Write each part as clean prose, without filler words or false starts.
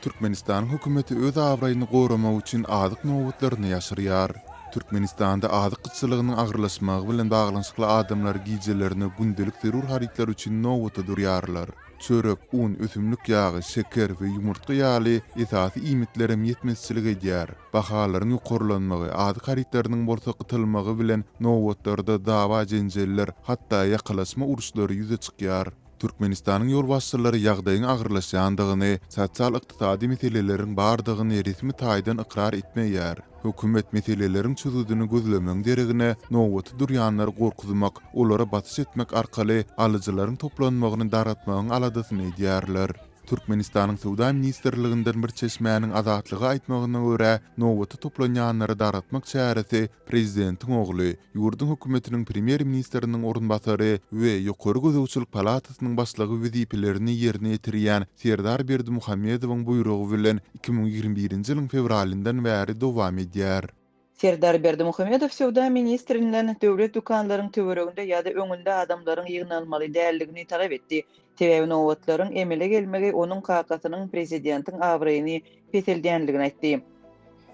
Türkmenistanyň hökümeti öz abraýyny goramak üçin azyk nobatlaryny ýaşyrýar. Türkmenistanda azyk gytçylygynyň agyrlaşmagy bilen baglanyşykly adamlar gijelerine gündelik zerur harytlar üçin nobata durýarlar. Çörek, un, ösümlik ýagy, şeker we ýumurtga ýaly esasy iýmitlerem ýetmezçilik edýär. Bahalaryň ýokarlanmagy, azyk harytlarynyň bolsa gytylmagy bilen nobatlarda dawa-jenjeller, hatda ýakalaşma uruşlary ýüze çykýar. Türkmenistanyň ýolbaşçylary ýagdaýyň agyrlaşýandygyny, sosial-ykdysady meseleleriň bardygyny resmi taýdan ykrar etmeýär. Hökümet meseleleriň çözgüdini gözlemegiň deregine, nobata durýanlary gorkuzmak, olara basyş etmek arkaly alyjylaryň toplanmagyny dargatmagyň aladasyny edýärler. Türkmenistanyň Söwda ministrliginden bir çeşmäniň Azatlyga aýtmagyna görä, nobata toplanýanlary dargatmak çäresi Prezidentiň ogly, ýurduň hökümetiniň premýer-ministriniň orunbasary we Ýokary gözegçilik palatasynyň başlygy wezipelerini ýerine ýetirýän Serdar Berdimuhamedowyň buýrugy bilen 2021-nji ýylyň fewralyndan bäri dowam edýär. Serdar Berdimuhamedow söwda ministrinden döwlet dükanlaryň töwereginde ýa-da öňünde adamlaryň ýygnalmaly däldigini talap etdi. Sebäbi nobatlaryň emele gelmegi onuň kakasynyň prezidentiň abraýyny peseldýändigini aýtdy.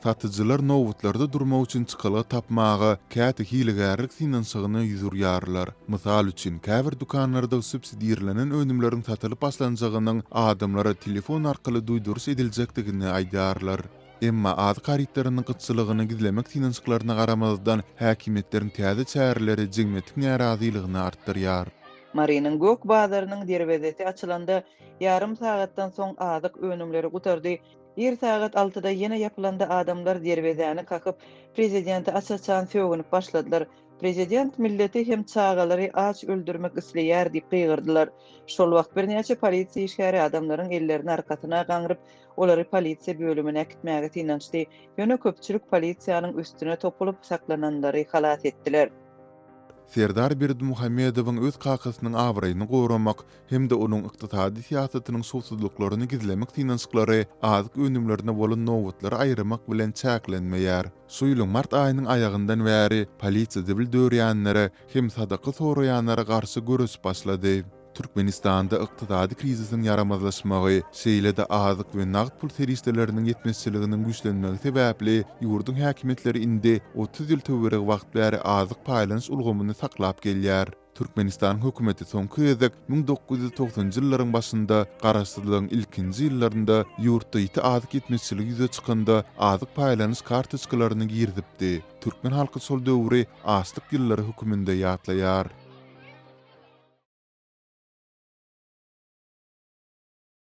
Satyjylar nobatlarda durmak üçin çykalga tapmaga, käte hilegärlik synanyşygyna ýüz urýarlar. Mysal üçin, käbir dükanlarda subsidirlenen önümleriň satylyp başlanjagynyň adamlara telefon arkaly duýduryş ediljekdigini aýdýarlar. Emma azyk harytlarynyň gytçylygyny gizlemek synanyşyklaryna garamazdan, häkimiýetleriň täze çäreleri jemgyýetiň närazylygyny artdyrýar. Marynyň Gök bazarynyň derwezesi açylanda, ýarym sagatdan soň azyk önümleri gutardy. Ir sagat altyda ýene ýapylanda adamlar derwezäni kakyp, prezidente aç-açan sögünip başladylar. Prezident milleti hem çagalary aç öldürmek isleýär diýip gygyrdylar. Şol wagt birnäçe polisiýa işgäri adamlaryň ellerini arkasyna gaňryp, olary polisiýa bölümine äkitmäge synanyşdy. Ýöne köpçülik polisiýanyň üstüne topulyp, saklananlary halas etdiler. Serdar Berdimuhamedowyň öz kakasynyň abraýyny goramak hem-de onuň ykdysady syýasatynyň şowsuzlyklaryny gizlemek synanyşyklary azyk önümlerine bolan nobatlary aýyrmak bilen çäklenmeýär. Şu ýylyň mart aýynyň aýagyndan bäri polisiýa zibil dörýänlere hem sadaka soraýanlara garşy göreşip başlady. Türkmenistanda ykdysady krizisiň ýaramazlaşmagy, şeýle-de azyk we nagt pul serişdeleriniň ýetmezçiliginiň güýçlenmegi sebäpli ýurduň häkimiýetleri indi 30 ýyl töweregi wagt bäri azyk paýlanyş ulgamyny saklap gelýär. Türkmenistanyň hökümeti soňky gezek 1990-njy ýyllaryň başynda, garaşsyzlygyň ilkinji ýyllarynda ýurtda ýiti azyk ýetmezçiligi ýüze çykanda azyk paýlanyş kartoçkalaryny girizipdi. Türkmen halky şol döwri açlyk ýyllary höküminde ýatlaýar.